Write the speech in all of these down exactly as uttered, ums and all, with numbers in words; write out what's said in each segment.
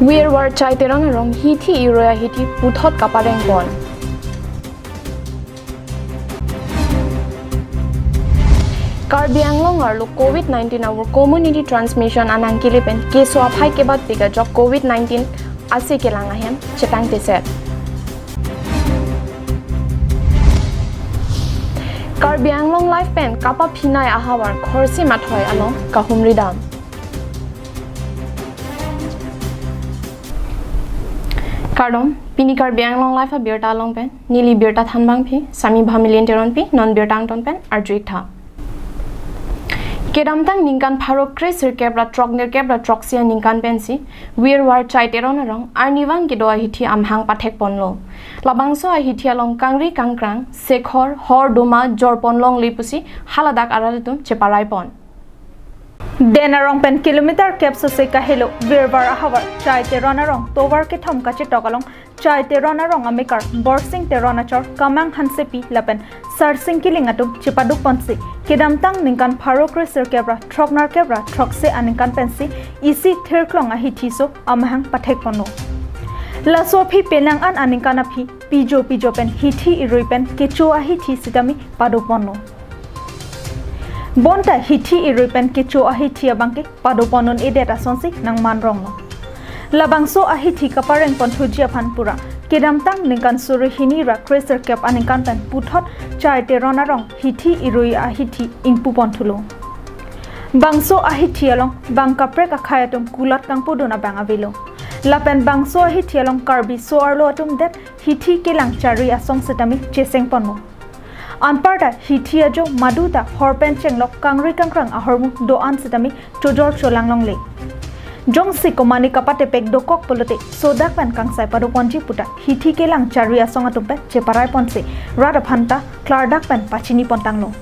Virvar Chai Teron arong hithi irui ahithi puthot kapareng pon. Karbi Anglong arlo covid nineteen aur community transmission anangkili pen keso aphai kebatpik ajok covid nineteen ase kelang ahem chetang teset. Karbi Anglong Live pen kapaphinai ahavar Khorsim Athoi along kahumri dam. Kardom, pini Karbi Anglong Live abirta along pen neli birta thanbangpi Sami Bhamilin Teronpi, non birta angton pen arju-ik tha. Kedamtang ningkan pharo kre sirkep ra throk nerkep ra throksi aningkan pensi Virvar Chai Teron arong arnivang kedo ahithi amahang pathek ponlo. Labangso ahithi along kangri kangkrang, sekhor, hor doma, jor pon longle pusi haladak arat atum cheparai pon. Den arong pen kilometer kep sose kahelo Virvar ahavar Chai Teron arong tovar kethom kachetok along Chai Teron arong amekar Borsing Teron achor Kamang Hansepi lapen Sarsing Killing atum chepaduk ponsi kedamtang ningkan pharo kre sirkep ra throk nerkep ra throksi aningkan pensi isi thirklong ahithi so amahang pathek ponlo. Laso aphi penang an aningkan aphi pijo pijo pen hithi irui pen kecho ahithi sitame pado ponlo. Bonta hithi irui pen kecho ahithi abangke pado pon un-edet asonsi nangman ronglo. Labangso ahithi kapareng ponthuji aphan pura kedamtang ningkan suri hini ra kre sirkep aningkan pen puthot Chai Teron arong hithi irui ahithi ingpu ponthulo. Bangso ahithi along bang kaprek akhei atum kulat kangpudun abang avelo. Lapen bangso ahithi along Karbi so-arlo atum det hithi kelang chari asong sitame cheseng ponlo. Anparta hithi ajo maduta hor pen chenglok kangri kangkrang ahormu do-an sitame chojor cholang longle. Jongsi komane kapatepek dokok pulote sodak pen kangsai pado ponji puta hithi kelang chari asong atum pen cheparai ponsi rat aphanta klardak pen pachini pontanglo.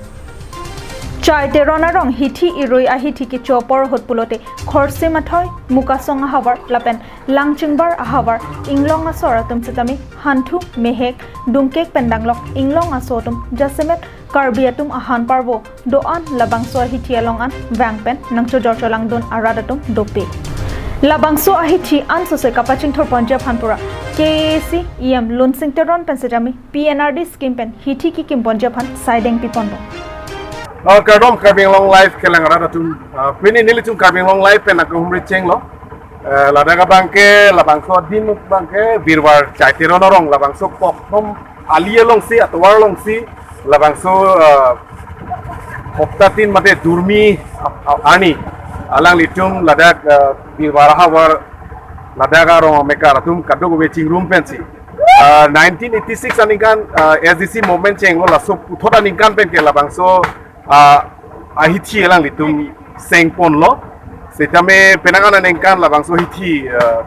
Chai Teron arong hithi irui ahithi kecho apor ahut pulote Khorsim Athoi, Mukasong ahavar lapen Langchingbar ahavar, Inglong asor atum sitame Hanthu, Mehek, Dungkek pen danglok Inglong aso atum jasemet Karbi atum ahan parvo do-an labangso ahithi along an vang pen nangchojor cholangdun arat atum dopik. Labangso ahithi an sose kapachingthur ponji aphan pura K A A C E M Lunsing Teron pen sitame P N R D scheme pen hithi kikim ponji aphan saideng pi ponlo. Uh, kardom Karbi Anglong Live kelang arat atum, uh, pini nelitum Karbi Anglong Live pen akahumri chenglo. Uh, ladak abangke labangso adim abangke Virvar Chai Teron arong labangso kok thom ali alongsi atovar alongsi labangso, uh, hopta tin mate durmi ap-, ap-, arni alanglitum ladak, uh, Virvar ahavar ladak arong amekar atum kadokave chingrum pensi, uh, nineteen eighty-six aningkan, uh, S D C movement chenglo, laso puthot aningkan pen ke labangso, uh, ahithi alanglitum seng ponlo. Sitame penang an aningkan labangso hithi, uh,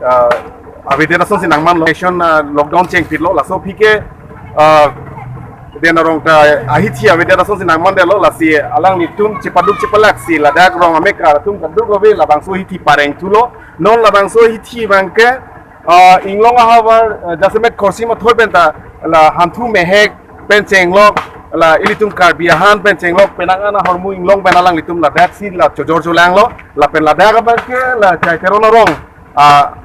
uh, avedet asonsi nangmanlo. Nation, uh, lockdown chengpitlo, laso aphi ke, uh, den arong ta ahithi avedet asonsi nangmandetlo, lasi alanglitum chepaduk chepalaksi ladak rong amekar atum kadokave labangso hithi pareng thulo. Non labangso hithi abangke, uh, Inglong ahavar, uh, jasemet Khorsim Athoi penta la Hanthu, Mehek pen chenglok, la ilitum Karbi ahan pen chenglok, penang an ahormu Inglong pen alanglitum ladaksi la chojor cholanglo, lapen ladak abangke la Chai Teron arong, ah,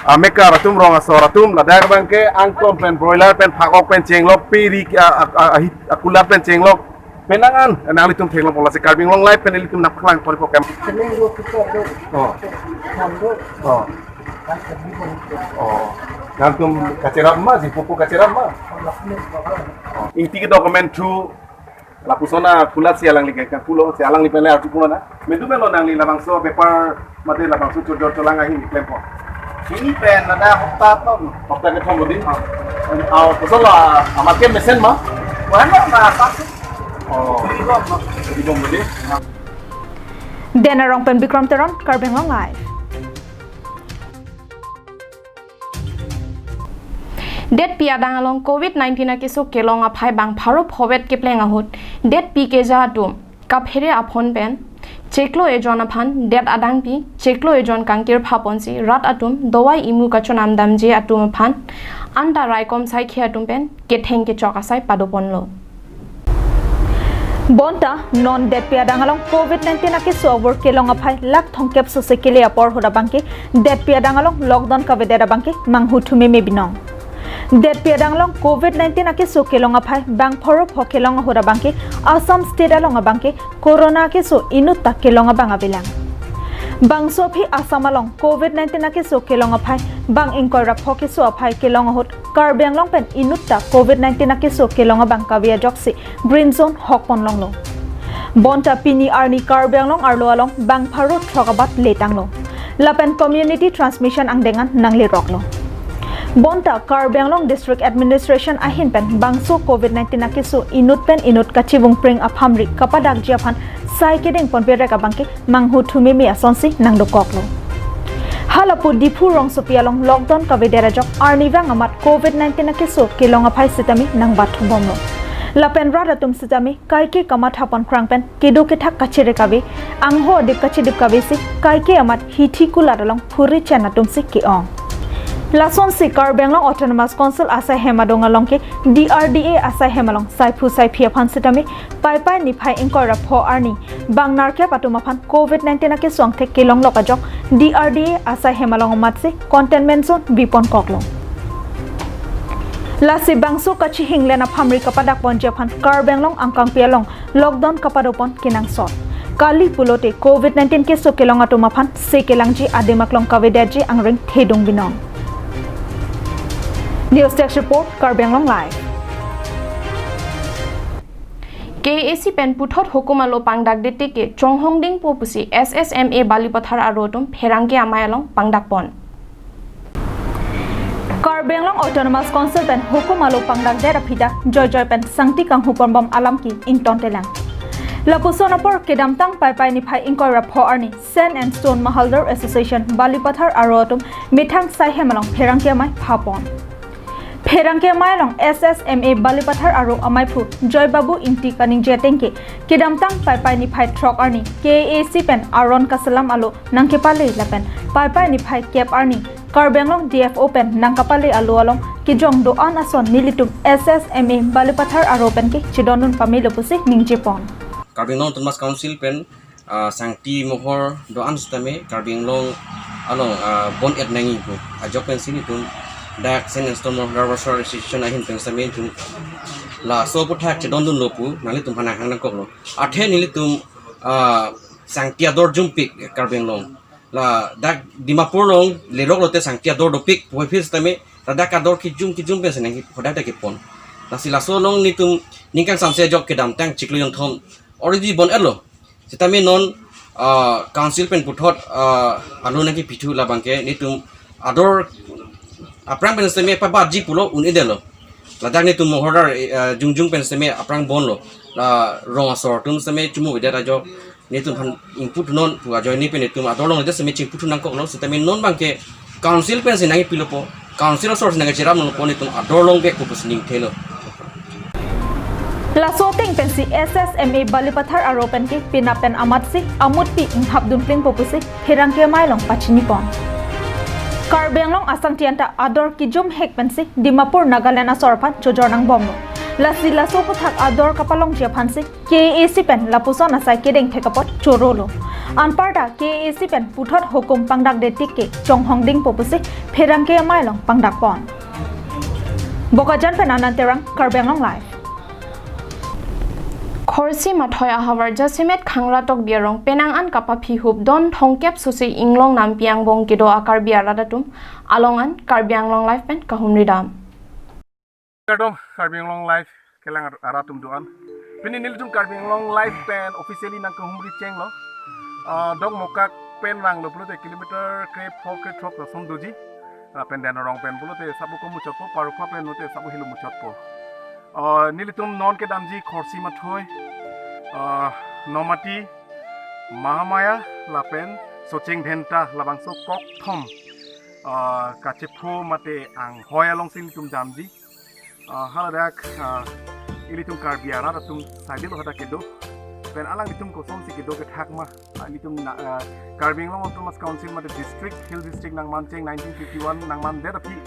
amekar atum, rong asor atum, ladak abangke angklong pen, broiler pen, phak-ok pen chenglok, piri, ah, ah, ah, ahit, akulat pen chenglok, penang an nanglitum theklong ponlo, lasi Karbi Anglong Live pen ilitum nangpaklang pon-ikpo kem. Oh. Oh. Oh. Nangtum kacherap ma, si pupu kacherap ma. Oh. Ingti ke document thu lapuson akulat si alangli ke pulo, si alangli pen le arju pulo na. Medu melo nangli labangso bepar mate labangso chojor cholang ahin klempon. Pini pen ada hopta thom. Hopta kethom lo di. Ah. Ah, puson lo, ah, amat ke mesen ma? Wan lo, ma apa? Oh. Di bom ma. Di bom lo di. Den arong pen Bikram Teron, Karbi Anglong Live. Detpi adang along covid nineteen akeso kelong aphai bang pharo phovet kepleng ahut, detpi keja atum kaphere aphon pen chiklo ejon aphan det adangpi chiklo ejon kangkir phaponsi rat atum dawai imu kachonam damji atum aphan anta raikom saikhi atum pen ketheng kechok asai padoponlo. Bonta non Detpi adang along Covid nineteen akeso avur kelong aphai lakh thomkep sose kele apor ahut abangke Detpi adang along lockdown kavedet abangke manghu thumeme binong. Detpi adang along Covid nineteen akeso kelong aphai bang pharo pho kelong ahut abangke Assam State along abangke Corona akeso inutta kelong abang avelang. Bangso aphi Assam along Covid nineteen akeso kelong aphai bang ingkoi ra pho keso aphai kelong ahut Karbi Anglong pen inutta Covid nineteen akeso kelong abang kave ajoksi Green Zone hokpon longlo. Bonta pini arni Karbi Anglong arlo along bang pharo throk abat letanglo. Lapen community transmission angdeng an nangleroklo. Bonta Karbi Anglong District Administration ahin pen bangso Covid nineteen akeso inut pen inut kachivung pring aphamri kapadakji aphan sai kedeng ponpe rek abangke manghu thumeme asonsi nangdokoklo. Halapu Diphu rongsopi along lockdown kavedet ajok arnivang amat Covid nineteen akeso kelong aphai sitame nangbathu bomlo. Lapen rat atum sitame kaike kamatha pon krang pen kedo kethak kachere kave, angho adip kachidip kave si kaike amat hithi kulat along phuri chen atum si ke-ong. Lasonsi Karbi Anglong Autonomous Council asai hem adung along ke D R D A asai hem along saiphu saiphi aphan sitame Paipai niphai ingkoi ra pho arni bang nerkep atum aphan Covid nineteen akeso angthek kelonglok ajok D R D A asai hem along amatsi containment zone bipon koklo. Lasi bangso kachihinglen aphamri kapadak ponji aphan Karbi Anglong angkangpi along lockdown kapadopon kenangsot. Kali pulote Covid nineteen keso kelong atum aphan se kelangji adim aklong kavedetji angring thedung binong. News Desk Report, Karbi Anglong Live. K A A C pen puthot hukum alo pangdakdetik ke chonghong dingpo pusi S S M A Balipathar aro atum pherangke amei along pangdakpon. Karbi Anglong Autonomous Council pen hukum alo pangdakdet aphi dak joijoi pen sangti kanghu ponbom alam ke ingtontelang. Lapuson apor kedamtang Paipai niphai ingkoi ra pho arni Sand and Stone Mahaldar Association Balipathar aro atum methang sai hem along pherangke amei phapon. Pherangke amei along S S M A Balipathar aro ameiphu Joy Babu Ingti kaningje ateng ke kedamtang Paipai niphai throk arni K A A C pen aron kaselam alo nangkepale lapen Paipai niphai kep arni Karbi Anglong D F O pen nangkapale alo along kejong do-an ason nelitum S S M A Balipathar aro pen ke chedondun pamelo pusi ningjepon. Karbi Anglong Autonomous Council pen ah, sangti mohor do-an sitame Karbi Anglong along ah, bon et nangji pu ajok pensi nelitum dak Sand and Stone Mahaldar Workers Association ahin pen sitame nelitum laso aphuthak chedondunlo pu nanglitum aphan nanghang nangkoklo. Athe nelitum ah, sangti ador jumpik Karbi Anglong. La dak Dimapur along lerok lote sangti ador dopik puvoiphit sitame ladak ador kijum kijum pensi nangji hodak dak kepon. Lasi laso along nelitum ningkan samse ajok kedamtang chiklo jongthom already bon etlo. Sitame non ah, council pen puthot ah, alo nangkepithu labangke nelitum ador aphrang pen sitame pabatji pulo un-edetlo. Ladak nelitum mohordar ah, jongjong pen sitame aphrang bonlo. La rong asor atum sitame chumu vedet ajok nelitum aphan ingputhunon pu ajoine pen nelitum ador along sitame chingputhu nangkoklo sitame non abangke council pensi nangkepilopo, council asor si nangkecherapnonpo, nelitum ador longvekpo pusi ningthelo. Laso ateng pensi S S M A Balipathar aro pen ke penap pen amatsi amutpi inghap dunplingpo pusi pherangke amei along pachinipon. Karbi Anglong asangti anta ador kijumhek pensi Dimapur Nagaland asor aphan chojor nangbomlo. Lasi laso aphuthak ador kapalongji aphansi K A A C pen lapuson asai kedeng thek apot chorolo. Anparta K A A C pen puthot hukum pangdakdetik ke chonghong dingpo pusi pherangke amei along pangdakpon. Bokajan pen Anand Terang, Karbi Anglong Live. Khorsi Mathoi ahavar jasemet Khangra Tokbi arong penang an kapaphihup don thomkep sose inglong nampi angbong kedo a-Karbi arat atum along an Karbi Anglong Live pen kahumri dam. Kardom, Karbi Anglong Live kelang ar-, arat atum do-an. Pini nelitum Karbi Anglong Live pen officially nangkahumri chenglo. Ah, Dokmoka pen vanglo pulote kilometer krepho krethrok lason doji. Ah, pen Den Arong pen pulote sabo komuchotpo, Parokha pen pulote sabo helo muchotpo. Ah, nelitum non kedamji Khorsi Mathoi, ah, Nomati, Mahamaya, lapen Socheng Dhenta, labangso kokthom, ah, kachepho mate anghoi alongsi nelitum damji. Ah, haladak, ah, ilitum Karbi arat atum saidelo hadak kedo. Pen alanglitum kosonsi kedo kethak ma. Ah, ilitum na, ah, Karbi Anglong Autonomous Council mate district, Hill District nangmancheng nineteen fifty-one nangmandet aphi.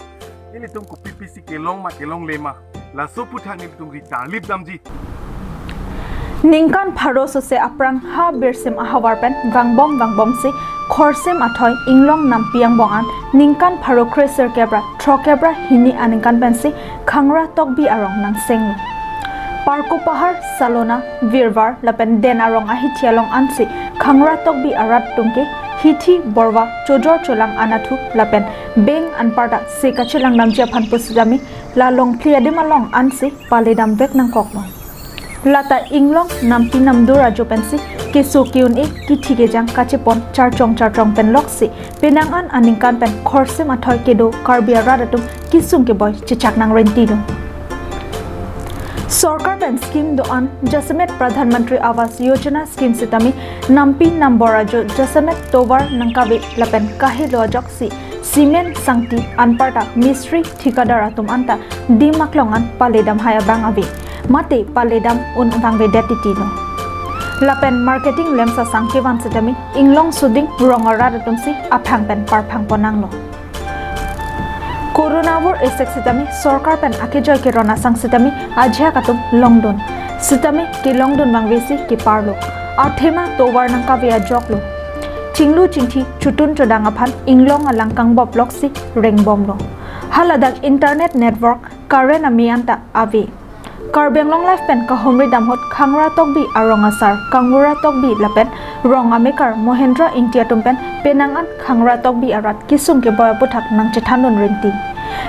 Ilitum kopipisi kelong ma kelongle ma. Laso aphuthak nelitum ri tarlip damji. Ningkan pharo sose aphrang ha birsim ahavar pen vangbom vangbomsi Khorsim Athoi Inglong Nampi angbong an ningkan pharo kre-sirkep ra throkkep ra hini aningkan pensi Khangra Tokbi arong nangsenglo. Parko Pahar, Salona, Virvar lapen Den arong ahithi along ansi Khangra Tokbi arat atum ke hithi, borva, chojor cholang anatthu lapen beng anparta se kachelang damji aphan pusitame la longphli adim along ansi paledam vek nangkoklo. Lata Inglong Nampi Namdur ajo pensi keso ke-un-e, kithi kejang kachepon charchong charchong pen loksi penang an aningkan pen Khorsim Athoi kedo Karbi arat atum kesung keboi chechak nangrentilo. Sorkar pen scheme do-an jasemet Pradhan Mantri Awas Yojana scheme sitame nampi nambor ajo jasemet tovar nangkave lapen kahelo ajoksi cement sangti anparta mistri thikadar atum anta dim aklong an paledam hai abang ave. Mate paledam un vangvedet titilo. Lapen marketing lemsa sang kevan sitame Inglong suding rong arat atumsi aphang pen parphang pon nanglo. Corona vur esek sitame sorkar pen akejoi keron asang sitame ajahak atum longdun. Sitame kelongdun vangvesi keparlo. Athema tovar nangkave ajoklo. Chinglu chingthi chotun chodang aphan Inglong alang kangbop loksi rengbomlo. Haladak internet network, current ame anta ave. Karbi Anglong Live pen kahumri dam ahut Khangra Tokbi arong asar Kangura Tokbi lapen rong amekar Mohendra Ingti atum pen penang an Khangra Tokbi arat kesung keboi aputhak nangchethandun rinti.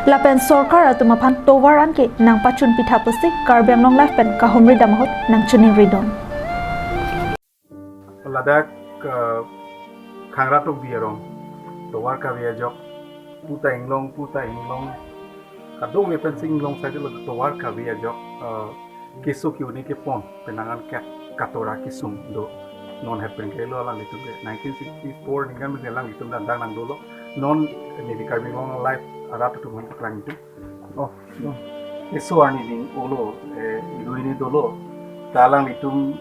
Lapen sorkar atum aphan tovar anke nangpachun pitha pusi Karbi Anglong Live pen kahumri dam ahut nangchiningridun. Ladak, eh, Khangra Tokbi arong tovar kave ajok, puta Inglong, puta Inglong, kadokave pensi Inglong side lo tovar kave ajok, eh, keso ke-un-e kepon penang an ke katora kesung do. Non het pen kelo alanglitum ke nineteen sixty-four ningkan pen alanglitum dang dang nangdolo. Non neli Karbi Anglong Live arat atum aphan paklang itum. Oh, no. Keso arni ding olo, eh, iru hini dolo. Ta alanglitum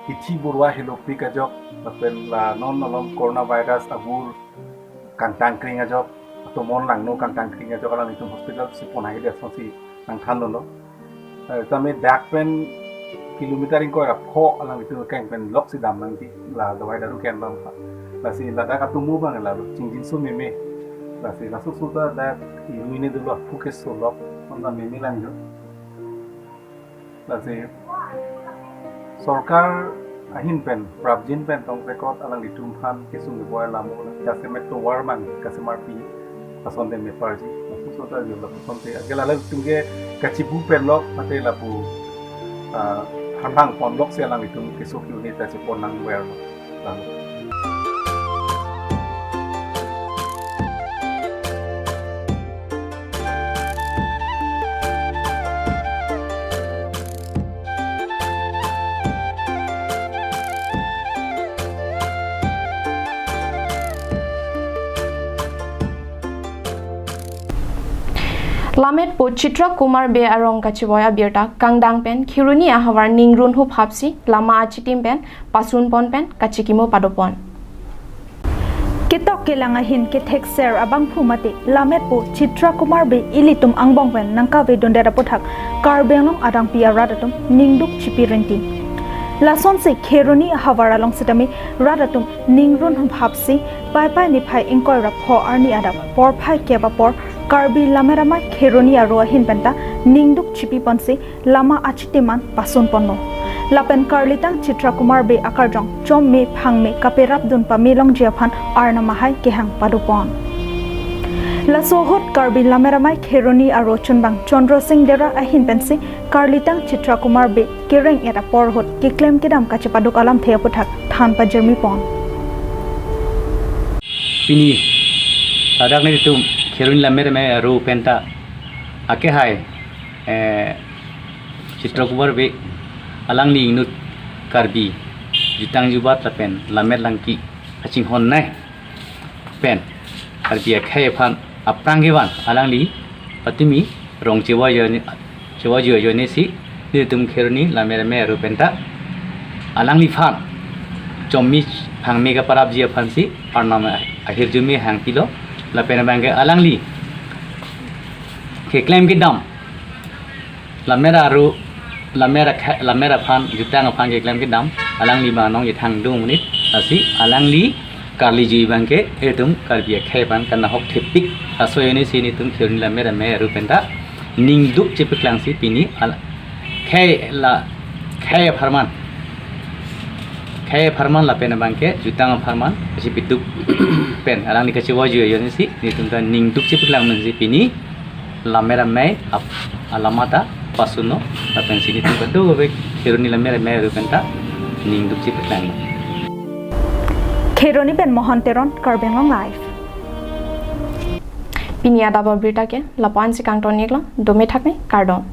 kithi borva helopik ajok, lapen la non along coronavirus abur kangtang kring ajok, atomon langno kangtang kring ajok alanglitum hospital si pon hai dia sonsi nangthanlo. Eh, tame dak pen kilometer ingkoi ra pho alanglitum keng pen loksi dam nangji la dawai daru ken bang pha. Lasi ladak atomo bang lalo chingjinso meme. Lasi laso sota dak iru hini dolo aphu keso lok, konta meme langjo. Lasi sorkar ahin pen, prapjin pen tong pekot alanglitum aphan kesung keboi alam o, jasemet tovar mang kasemarpi asonte meparji. Laso sota jo lapu sonte. Agel alanglitum ke kachibu pen lok, mate lapu, ah, hanhang pon loksi alanglitum keso ke-un-e ta chepon nangver lo. Lalu. Lammet po Chitra Kumar Bey arong kachevoi abirta kangdang pen Kheroni ahavar ningrun huphapsi lama achitim pen pasun pon pen kachikimo padopon. Ketok kelang ahin kethekser abangphu mate lammet po Chitra Kumar Bey ilitum angbong pen nangkavedundet aputhak Karbi Anglong adangpi arat atum ningduk chipi rinti. Lasonsi Kheroni ahavar along sitame rat atum ningrun huphapsi Paipai niphai ingkoi ra pho arni adap porphai kep apor Karbi Lammet Amei Kheroni aro ahin penta ningduk chipi ponsi lama achitim an pasun ponlo. Lapen karlitang Chitra Kumar Bey akarjong chomme phangme kaperapdun pame longji aphan Arnam ahai kehang padopon. Laso ahut Karbi Lammet Amei Kheroni aro chunbang Chandra Singh Dera ahin pensi karlitang Chitra Kumar Bey kereng-et apor ahut keklem kedam kachepaduk alamthe aputhak than pajirmi pon. Pini ladak nelitum Kheroni Lammet Amei aro penta akehai, eh, Chitra Kumar Bey alangli inut Karbi jutang jubat lapen lammet langki kachinghon nei pen Karbi akhei aphan aphrang kevan alangli patumi rong chevoi ajoine, chevoi ajoine si nelitum Kheroni Lammet Amei aro penta alangliphan chomme phangme kaperapji aphansi Arnam ahirjume hangpilo. Lapen abangke alangli keklem kedam lammet aro Lammet akhei, lammet aphan, jutang aphan keklem kedam, alangli abang nong ithang dung monit, lasi alangli karli jui abangke, etum Karbi akhei aphan kanahok thepik, laso ajoine si netum Kheroni Lammet Amei aru penta, ningduk chepaklangsi pini, al-, khei la, khei apharman, khei apharman lapen abangke, jutang apharman, si piduk pen, alangli kachevoi jui ajoine si, netum ta ningduk chepaklang mensi pini, Lammet Amei ap-, alamata pasunlo, lapen si netum kadokave Kheroni Lammet Amei aru penta ningduk chepaklanglo. Kheroni pen Mohon Teron, Karbi Anglong Live. Pini adap abirta ke lapu-an si kangton-iklo, dome thakme, kardom.